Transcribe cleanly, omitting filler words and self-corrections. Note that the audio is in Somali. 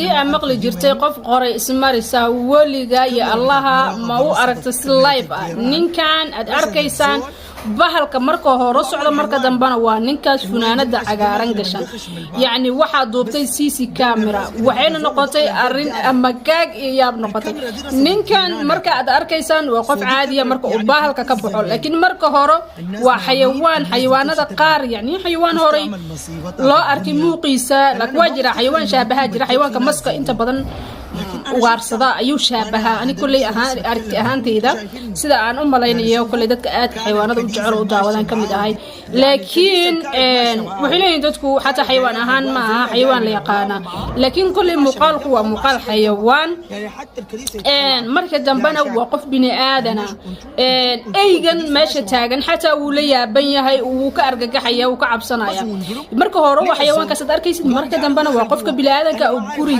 Haddii aad maqli jirtay qof qoray ismarisa, weliga iyo Allaha ma u aragta si live ah? Ninkan aad arkaysaan, bahalka marka hore socda, marka dambena waa ninkaas funaanada cagaaran gashan. Yacni waxaa duubtay CC camera, waxayna noqotay arin ama gaag iyo yaab noqotay. Ninkan marka aad arkaysaan waa qof caadiya marka uu bahalka ka baxo, laakiin marka hore waa xayawaan, xayawaanada qaar, yacni xayawaan horey loo arkay muuqiisa. Laakiin waa jira xayawaan shaabahaa jira, xayawaanka maska inta badan ugaarsada ayuu shaabahaa. Ani kolley ahaan, aragti ahaantayda, sida aan u malaynayo, kolley dadka aadka xayawaanada u jecel oo u daawadaan ka mid ahay. Laakiin waxay leeyihiin dadku xataa xayawaan ahaan ma aha xayawaan la yaqaana, laakiin kolley muuqaalku waa muuqaal xayawaan. يعني حتى الكنيسه Marka dambena waa qof bini aadana. Eygan meesha taagan xataa wuu la yaaban yahay, wuu ka argagaxaya, wuu ka cabsanaya. Marka hore waa xayawaankaas aad arkaysid, marka dambena waa qofka bini aadanka oo guriga